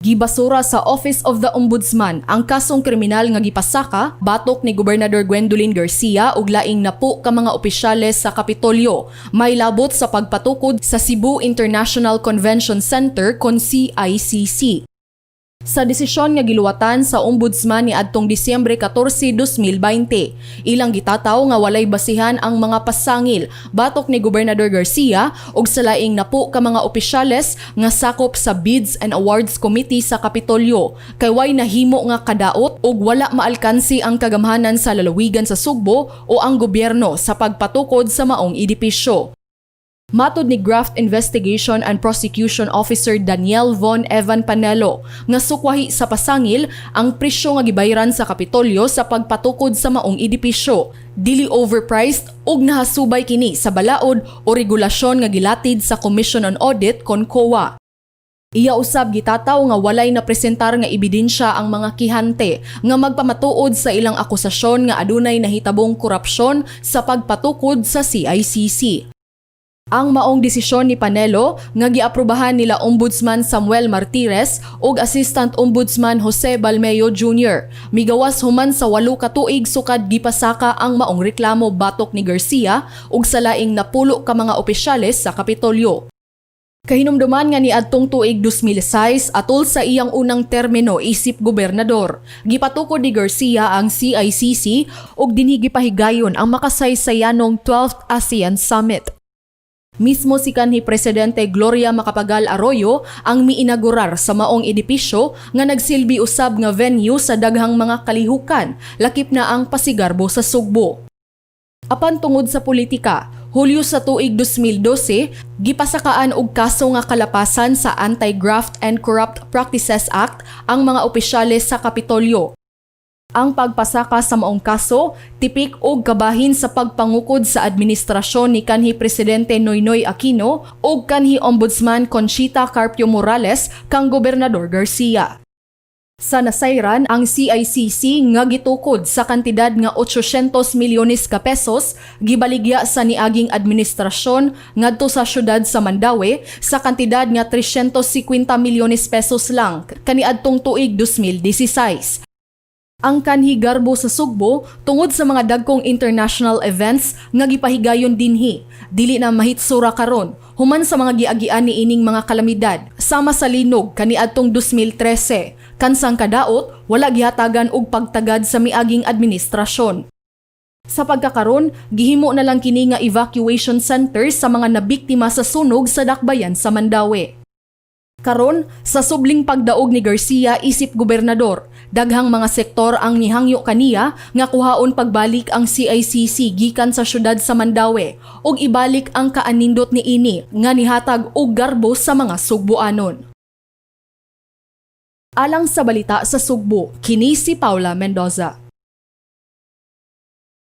Gibasura sa Office of the Ombudsman ang kasong kriminal nga gipasaka batok ni Gobernador Gwendolyn Garcia ug laing napo ka mga opisyales sa Kapitolyo may labot sa pagpatukod sa Cebu International Convention Center kon CICC. Sa desisyon nga giluwatan sa Ombudsman ni adtong Disyembre 14, 2020, ilang gitataw nga walay basihan ang mga pasangil batok ni Gobernador Garcia ug sa laing napo ka mga opisyales nga sakop sa Bids and Awards Committee sa Kapitolyo kay way nahimo nga kadaot ug wala maalkansi ang kagamhanan sa lalawigan sa Sugbo o ang gobyerno sa pagpatukod sa maong edipisyo. Matod ni Graft Investigation and Prosecution Officer Daniel Von Evan Panelo nga sukwahi sa pasangil ang presyo nga gibayran sa Kapitolyo sa pagpatukod sa maong edipisyo. Dili overpriced ug nahasubay kini sa balaod o regulasyon nga gilatid sa Commission on Audit kon COA. Iya usab gitataw nga walay napresentar nga ebidensya ang mga kihante nga magpamatuod sa ilang akusasyon nga adunay nahitabong korupsyon sa pagpatukod sa CICC. Ang maong desisyon ni Panelo nga giaprobahan nila Ombudsman Samuel Martires ug Assistant Ombudsman Jose Balmeo Jr. Migawas human sa 8 ka tuig sukad gipasaka ang maong reklamo batok ni Garcia ug sa laing 10 ka mga opisyales sa Kapitolyo. Kahinumduman nga niadtong tuig 2006, atol sa iyang unang termino isip gobernador, gipatukod ni Garcia ang CICC ug dinhi gipahigayon ang makasaysayanong 12th ASEAN Summit. Mismo si kanhi Presidente Gloria Macapagal Arroyo ang miinagurar sa maong edipisyo nga nagsilbi usab nga venue sa daghang mga kalihukan, lakip na ang pasigarbo sa Sugbo. Apan tungod sa politika, Hulyo sa tuig 2012, gipasakaan og kaso nga kalapasan sa Anti-Graft and Corrupt Practices Act ang mga opisyales sa Kapitolyo. Ang pagpasaka sa maong kaso, tipik og kabahin sa pagpangukod sa administrasyon ni kanhi Presidente Noynoy Aquino ug kanhi Ombudsman Conchita Carpio Morales kang Gobernador Garcia. Sa nasayran, ang CICC nga gitukod sa kantidad nga 800 milyones ka pesos gibaligya sa niaging administrasyon ngadto sa syudad sa Mandaue sa kantidad nga 350 milyones pesos lang kaniadtong tuig 2016. Ang kanhi garbo sa Sugbo tungod sa mga dagkong international events nga gipahigayon dinhi, dili na mahitsura karon human sa mga giagian ni ining mga kalamidad sama sa linog kaniadtong 2013 kansang kadaot wala gihatagan og pagtagad sa miaging administrasyon. Sa pagkakaron, gihimo na lang kini nga evacuation center sa mga nabiktima sa sunog sa dakbayan sa Mandaue. Karon, sa subling pagdaog ni Garcia isip gobernador, daghang mga sektor ang nihangyo kaniya nga kuhaon pagbalik ang CICC gikan sa syudad sa Mandaue ug ibalik ang kaanindot niini nga nihatag og garbo sa mga Sugboanon. Alang sa Balita sa Sugbo, kini si Paula Mendoza.